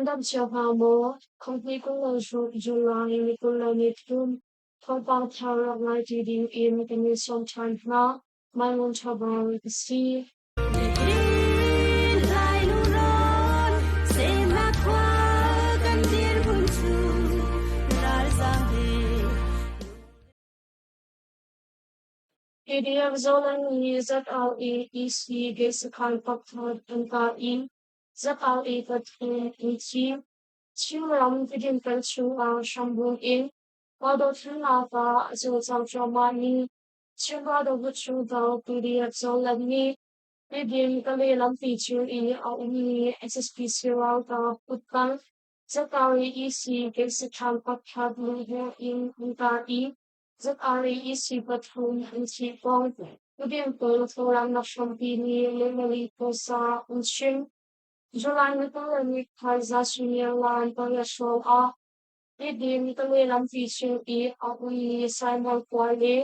dam cio hnga maw? Khamhni 26 July ni 23 thawngpang thar rak ngai ṭi ding in kan in sawm ṭhan hna. Maimun Ṭhabang ka si. Nihin Lai lungrawn semnak khua kan dirhmun cu ralzaam he PDF Zoland nih ZRA EC gate sakhan pakhat an kah i ZRA pathum an thi. Chinram Tedim peng chungah hrambunh in raldothlennak ah a cawlcang cuahmahmi Chin raldohnak chungtel PDF Zoland nih Tedim Kalay lampi cung i a ummi SSPC ralkap kuttang ZRA EC gate sakhan pakhat lunghlawh in an kah i ZRAEC pathum an thih kong Tedim pawl thlawlangnak hrampi nih Lengmali Pawsa an chim. July ni 20 phaisa suimilam pariat hrawng ah Tedim Kalay lampi cung i a ummi Saimol khua le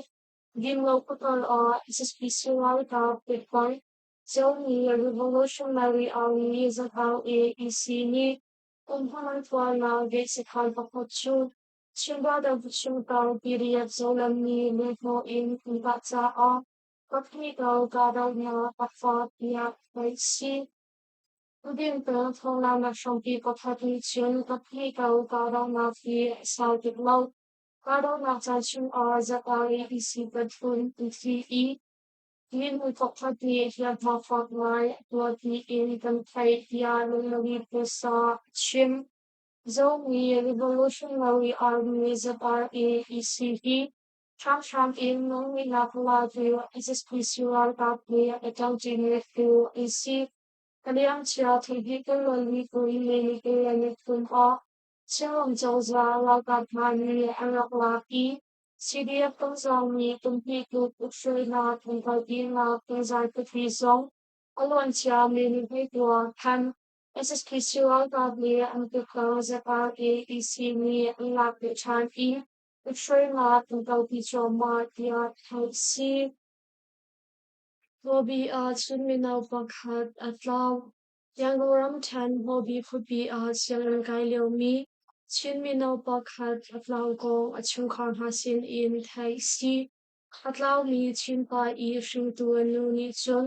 Dinlo khuatal ah SSPC ralkap pekpang Ciomi Revolutionary Army ZRAEC nih umhmun an tuarnak gate sakhan pakhat cu Chin Brother chungtel PDF Zolam nih lunghnawh in an kah caah kaphnih kal kahdohnak a fak tiah theih a si. Tudin peng thawnglanak hrampi pakhat nih cun kaphnih kal kahdohnak hi a sau tuk lo. Kahdohnak caan chungah ZRAEC pathum an thi i minung pakhat nih hliamhma fak ngai a tuar tiin kan theih tiah Lunglawi Pusa a chim. Zomi Revolutionary Army ZRA-EC hi hramhram in nawlngeihnak latu SSPC ralkap he a ṭangṭimi phu an si. A liamcia thihni kul le ni 23 ah Chinram cozah ralkap hna nih an rak lak i CDF Tonzang nih kum hnih tluk ukhruainak an kalpinak tonzai khuapi zong a luancia May ni 12 khan SSPC ralkap nih an tukhal ZRA-EC nih an lak ve ṭhan i ukhruainak an kalpi cuahmah tiah theih a si. Hmawbi ah Chin mino pakhat a tlau. Yangon ramṭhen Hmawbi khuapi ah sianginn kai liomi Chin mino pakhat a tlau kong a chungkhar hna sinin theih a si. A tlaumi Chin pa i hringtu a nu nih cun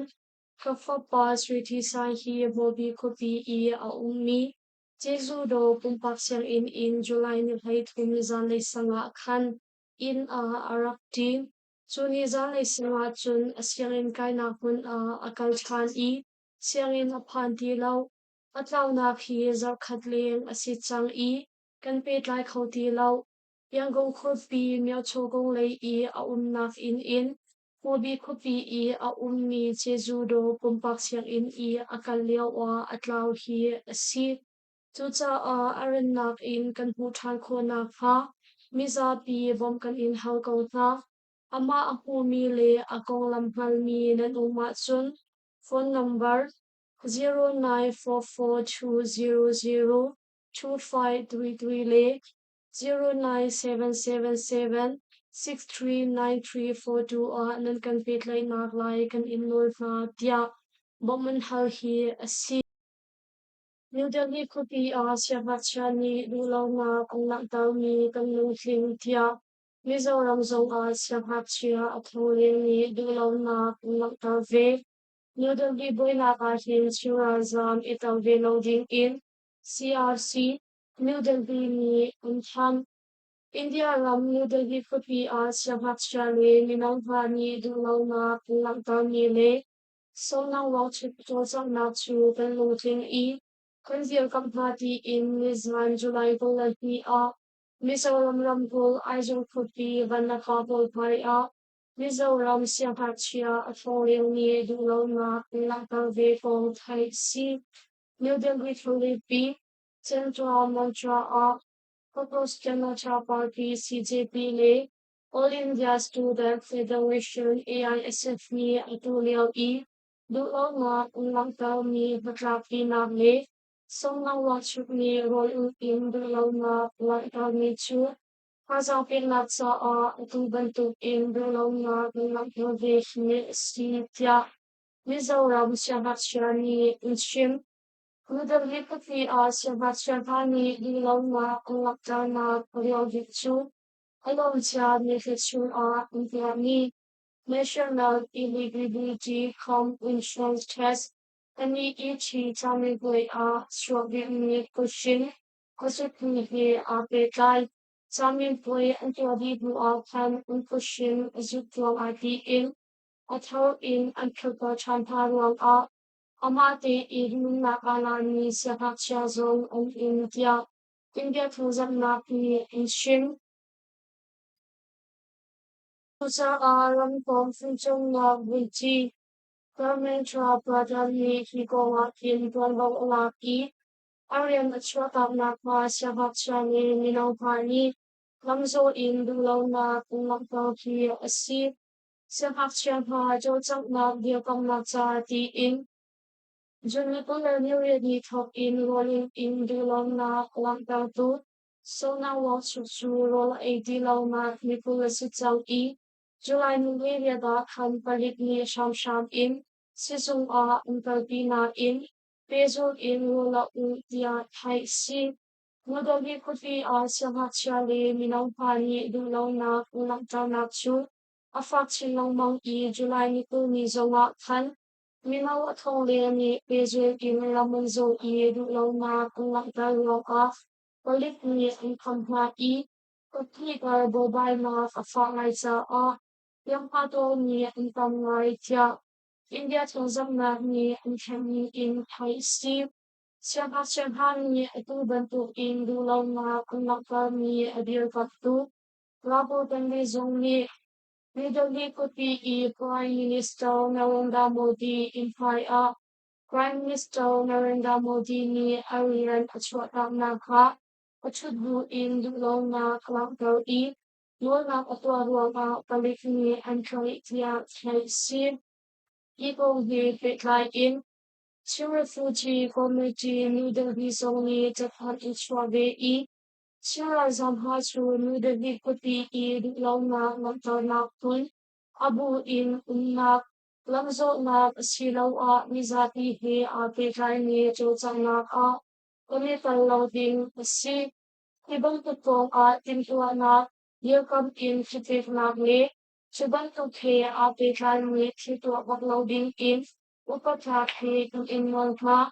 Ka fapa Sui Thi Sai hi Hmawbi khuapi i a ummi Jesuh Daw pumpak sianginn in July ni 13 zanlei sang ah khan inn ah a rak ṭin. Cu ni zanlei sang ah cun a sianginn kainak hmun ah a kal ṭhan i sianginn a phan ti lo. A tlaunak hi zarhkhat leng a si cang i kan pehtlai kho ti lo. Yangon khuapi Myochogong lei i a umnak inn in Hmawbi khuapi i a ummi Jeju-do pumpak sianginn i a kal lioah a tlau hi a si. Cucaah a rannak in kan hmuh ṭhan khawh nakhnga mizapi bawmh kan in hal ko hna. Amah a hmumi le a konglam hngalmi nan um ahcun phone number 0944200 2533 le 09777 639342 ah nan kan pehtlaihnak lai kan in nawl hna tiah bawmh an hal hi a si. New Delhi khuapi ah siangngakchia nih duhlonak an langhtermi kan lungtling tiah Mizoram zongah siangngakchia a thongleng nih duhlonak an langhter ve. New Delhi buainak ah hin Chin ralzaam i tel ve lo ding in CRC New Delhi nih an thanh. India ram New Delhi khuapi ah siangngakchia le mino hna nih duhlonak an langhtermi le Sonam Wangchuk cawlcanghnak cu kan lungtling i kan dirkamh hna tiin nizan July 22 ah Mizoram ramkulh Aizawl khuapi Vanlaka pawl hmai ah Mizoram siangngakchia a thawng liomi duhlonak an langhter ve kong theih a si. New Delhi khualipi Central Mantra ah People's Janata Party CJP le All India Student Federation AISF nih atu lio i duhlonak an langhtermi hnatlakpinak le Songnang Wangchuk nih rawl ulh in duhlonak langhtermi cu thazaang peknak caah atu bantuk in duhlonak an langhter ve hi a si tiah Mizoram siangngakchia nih an chim. New Delhi khuapi ah siangngakchia hna nih duhlonak an langhternak a ruang bik cu a luancia nithla chungah an tuahmi National Eligibility cum Entrance Test NEET camipuai ah a chuak bikmi question a he aa pehtlai. Camipuai an tuah dih hnuah khan an question a zut ruangah tiin a thar in an phurter ṭhan hna ruangah amah tein nunnak aa lami siangngakchia zong an um tiah India thawngzamhnak nih an chim. Cucaah ramkomh fimcawnnak vuici Dharmendra Pradhan nih hi kong ah hin ṭuanvo a lak i a rian a chuahtaknak hnga siangngakchia le mino hna nih lamzawh in duhlonak an langhter hi a si. Siangngakchia hna cawlcanghnak dirkamnak ca tiin June ni 28 ni thawk in rawlulh in duhlonak a langhtertu Sona Wangchuk cu rawl a ei ti lonak ni 20 a si cang i July ni 8 ah khan palik nih hramhram in sizung ah an kalpi nain pehzulh in rawl a ulh tiah theih a si. New khuapi ah siangngakchia le mino hna nih duhlonak an langhternak cu a fak chin lengmang i July ni 20 ni zongah khan mino a thong leng nih pehzulh in lam an zawh i duhlonak an langhter ruangah palik nih an kham hna i kuthnihkar buaibainak a fah ngai caah hliamhma tuarmi an tam ngai tiah India thawngzamhnak nih an thenhmi in theih a si. Siangngakchia hna nih atu bantukin duhlonak an langhtermi a dirkamhtu Rahul Gandhi zong nih New Delhi khuapi i Prime Minister Narendra Modi inn hmai ah Prime Minister Narendra Modi nih a rian a chuahtaknak kha a ṭhut buin duhlonak a langhter i nawlnak a tuah ruangah palik nih an tlaih tiah theih a si. Hi kong he pehtlai in Chin Refugee Committee New Delhi zong nih cathanh an chuah ve i Chin ralzaam hna cu New Delhi khuapi i duhlonak langhternak hmun a bu in umnak, lamzawhnak asiloah mizapi he aa pehtlaimi cawlcanghnak ah kan i tel lo ding a si. Hi bantuk kongah timhtuahnak, dirkamh in thlapeknak le cu bantuk he aa pehtlaimi thil tuah bak lo ding in upatlak he kan in nawl hna.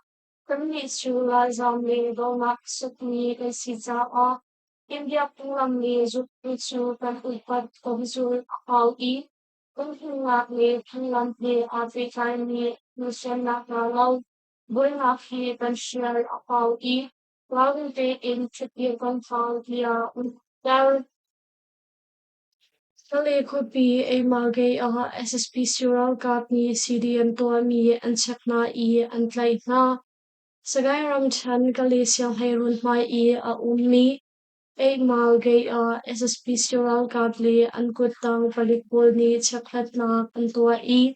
Kannih cu ralzaam le dornak sukmi kan si caah India phunglam le zulhphung cu kan upat kan zulh a hau i kan himnak le phunglam he aa pehtlaimi hnusiannak hna lo buainak hi kan hrial a hau i ralring tein ṭhutdir kan hau tiah an ter. Kale khuapi Eimagay ah SSPC ralkap nih CDM tuahmi an chek hna i an tlaih hna. Sagaing ramṭhen Kale sianghleiruun hmai i a ummi Eimagay ah SSPC ralkap le an kuttang palik pawl nih chekhlatnak an tuah i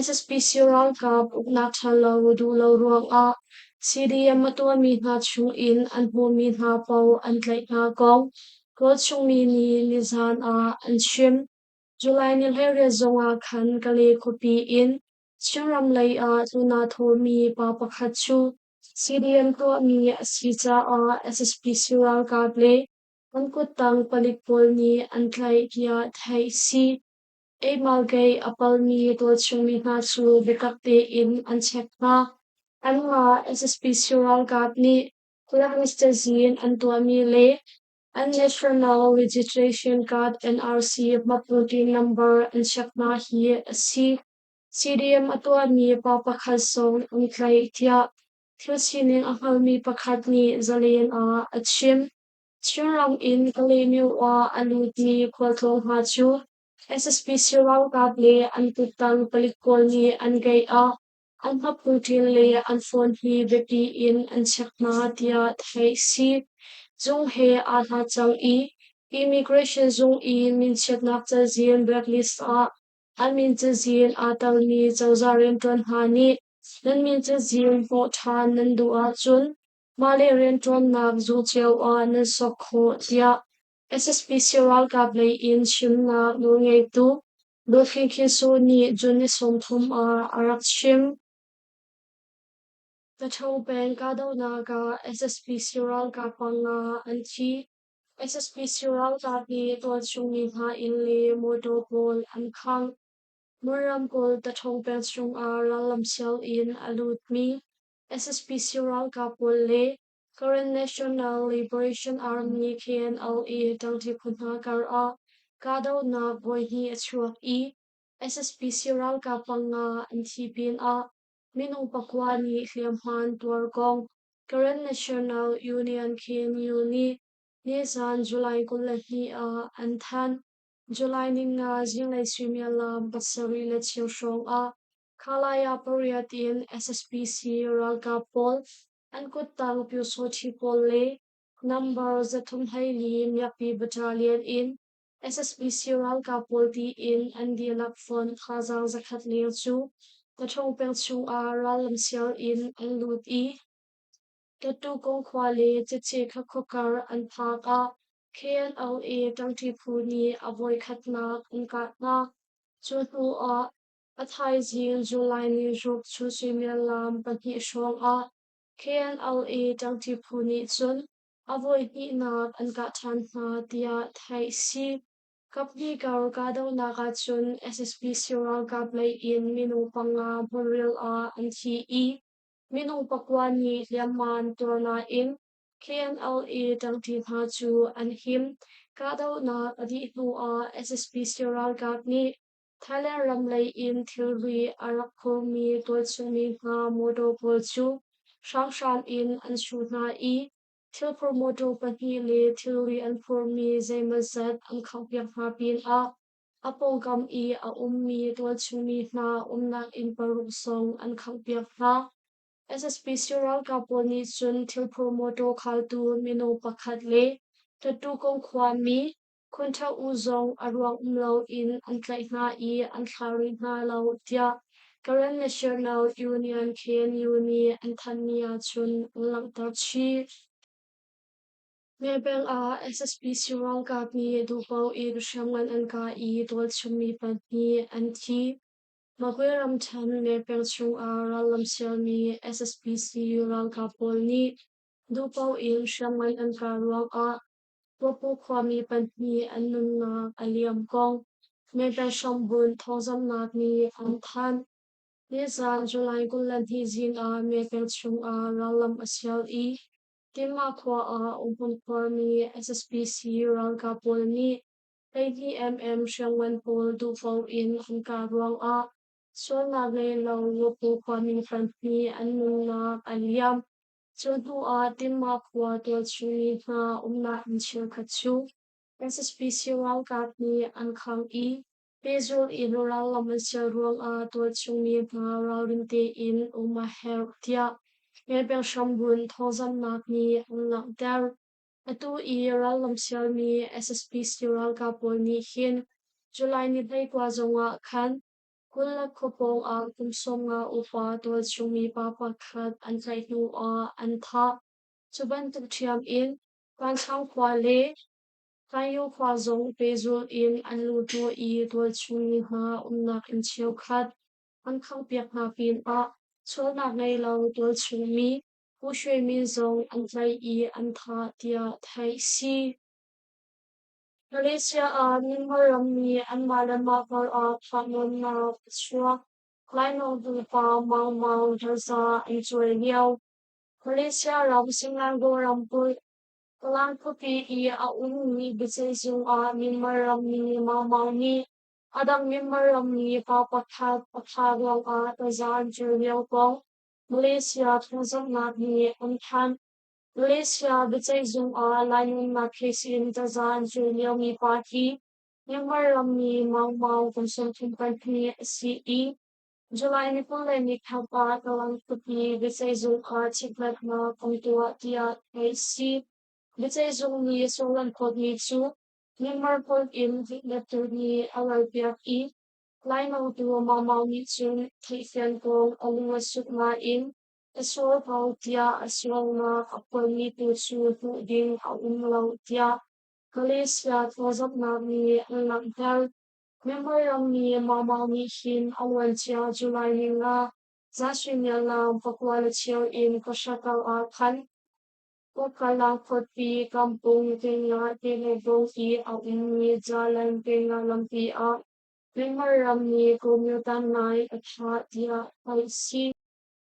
SSPC ralkap uknak ṭhalo duh lo ruangah CDM a tuahmi hna chungin an hmuhmi hna paoh an tlaih hna kong tualchungmi nih nizaan ah an chim. July ni 18 zongah khan Kale khuapi in Chinram lei ah tlun aa thawhmi pa pakhat cu CDM tuahmi a si caah SSPC ralkap le an kuttang palik pawl nih an tlaih tiah theih a si. Eimalgei a palmi tualchungmi hna cu biatak tein an chek hna. Anmah SSPC ralkap nih blacklist cazin an tuahmi le an National Registration Card NRC hmaputi number an chek hna hi a si. CDM a tuahmi pa pakhat zong an tlaih tiah thil sining a hngalmi pakhat nih Zalen ah a chim. Chinram in Kalaymyo ah a lutmi khualtlawng hna cu SSPC ralkap le an kuttang palik pawl nih an geih ah an hmapuṭin le an phone hi biapi in an check hna tiah theih a si. Zung he aa hlat cang i Immigration zung i minchiatnak cazin blacklist ah an min cazin aa telmi cozah rianṭuan hna nih nan min cazin hnawh ṭhan nan duh ahcun mah le rianṭuannak zung cio ah nan sok khawh tiah SSPC ralkap lei in chimnak nawlngeitu Dawt Khin Khin Su nih June ni 30 ah a rak chim. Taṭho peng kahdohnak ah SSPC ralkap panga an thi. SSPC ralkap nih tualchung mi hna inn le mawṭaw pawl an khangh. Mon ramkulh Taṭho peng chungah rallam sial in a lutmi SSPC ralkap pawl le Karen National Liberation Army KNLA ṭangṭi phu hna karah kahdohnak voihnih a chuak i SSPC ralkap panga an thi pinah minung pakua nih hliamhma an tuar kong Karen National Union KNU nih nizan July 22 ah an thanh. July ninga zinglei suimilam 7:15 hrawng ah Khalaya pariat in SSPC ralkap pawl an kuttang Pyusawṭhi pawl le number 324 Miakpi Battalion in SSPC ralkap pawl tiin an dihlak fonh thazaang zakhat leng cu Taṭhong peng chungah rallam sial in an lut i Tattukung khua le Cece khuakar an phak ah KNLA ṭangṭi phu nih a voikhatnak an kah hna. Cu hnu ah a thaizing July ni ruk chun suimilam 2 hrawng ah KNLA ṭangṭi phu nih cun a voihnihnak an kah ṭhan hna tiah theih si. Kaphnih kar kahdohnak ahcun SSPC ralkap lei in minung panga hmunril ah an thi i minung pakua nih hliamhma an tuar nain KNLA ṭangṭi hna cu an him. Kahdohnak a dih hnuah SSPC ralkap nih Thailand ram lei in thilri a rak phurmi tualchungmi hna mawṭaw pawl cu hramhram in an chuh hna i thilphur mawṭaw pahnih le thilri an phurmi zeimawzat an khanghpiak hna pinah a pawngkam i a ummi tualchungmi hna umnak inn paruk zong an khanghpiak hna. SSPC ralkap pawl nih cun thilphur mawṭaw khaltu minung pakhat le Tattukung khuami Khunṭha U zong a ruang um loin an tlaih hna i an thlah rih hna lo tiah Karen National Union KNU nih an thanhmi ahcun an langhter chih. Mepeng ah SSPC ralkap nih duhpaoh in hriamngan an kah i tualchungmi pahnih an thi. Magwe ramṭhen Mepeng chungah rallam sialmi SSPC ralkap pawl nih duhpaoh in hriamngan an kah ruangah Puapu khuami pahnih an nunnak a liam kong Mepeng hrambunh thawngzamhnak nih an thanh. Nizan July 22 zing ah Mepeng chungah rallam a sial i Timah khua ah umhmun khuarmi SSPC ralkap pawl nih 12 mm hriamngan pawl duhpaoh in an kah ruangah sualnak ngei lo Wupu khuami pahnih an nunnak a liam. Cu hnuah Timah khua tualchungmi hna umnak inn cheukhat cu SSPC ralkap nih an khangh i pehzulh in rallam an sial ruangah tualchungmi hna ralrin tein um a herh tiah Melpeng hrambunh thawngzamhnak nih an langhter. Atu i rallam sialmi SSPC ralkap pawl nih hin July ni 29 zongah khan Kulak khua pawngah kum 50 upa tualchungmi pa pakhat an tlaih hnuah an thah. Cu bantuk ṭhiam in Vanthlang khua le Kanyo khua zong pehzulh in an luhhnawh i tualchungmi hna umnak inn cheukhat an khanghpiak hna pinah sualnak ngei lo tualchungmi Pu Shwe Min zong an tlaih i an thah tiah theih si. Malaysia ah Myanmar rammi anmah le mah karah thahnawnnak a chuak. Lainawng nupa Maung Maung taza an cuai lio. Malaysia ram Selangor ramkulh Klang khuapi i a ummi biaceihzung ah Myanmar rammi Maung Maung nih a dang Myanmar rammi pa pakhat a thah ruangah taza an cuai lio kong Malaysia thawngzamhnak nih an thanh. Malaysia biaceihzung ah Lainunnak case in taza an cuai liomi pa hi Myanmar rammi Maung Maung kum 32 a si i July ni 23 ah Talang khuapi biaceihzung ah chimhlatnak an tuah tiah theih a si. Biaceihzung nih sullam phawtmi cu Myanmar holh in lettu nih a ralpiak i Lainawngtu Maung Maung nih cun theihfian kong a lung a suk nain a sual ko tiah a sualnak a phuanmi tu cu hmuh ding a um lo tiah Malaysia thawngzamhnak nih an langhter. Myanmar rammi Maung Maung nih hin a luancia July ni nga. Zasuimilam pakua le cheu in pahra kar ah khan Kawkala khuapi kampung Kenya Telebong i a ummi Jalan Kenya lampi ah Myanmar ram nih Kuomintang nai a thah tiah theih a si.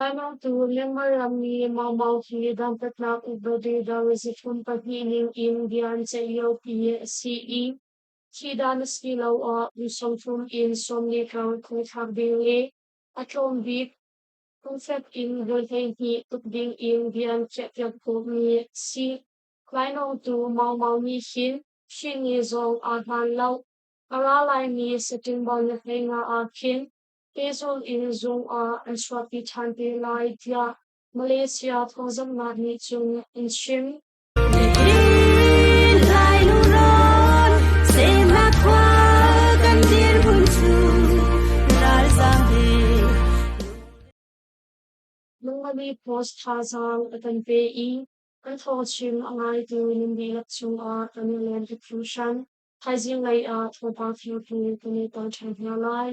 Lainawngtu Myanmar rammi Mau Mau hi dantatnak upadi dawizithum pahnih ning in bia an ceih liopi a si i thihdan asiloah kum 30 in 40 kar thongthlak ding le a tlawm bik phungfek in voi 12 tuk ding in bia an khiahpiak khawhmi a si. Lainawngtu Mau Mau nih hin thihni zong aa hlan lo. A ra laimi September ni 15 ah khin pehzulh in zung ah an chuahpi ṭhan te lai tiah Malaysia thawngzamhnak nih cun an chim. Lai lungrawn semnak khua kan dirhmun cu ralzaam he. Lungmali post thazaang a kan pe i kan thawngchim a ngaitu nan dihlak cungah kan i lawm tuk hringhran. Thaizing lei ah thawngpang thar he kan i ton ṭhan hna lai.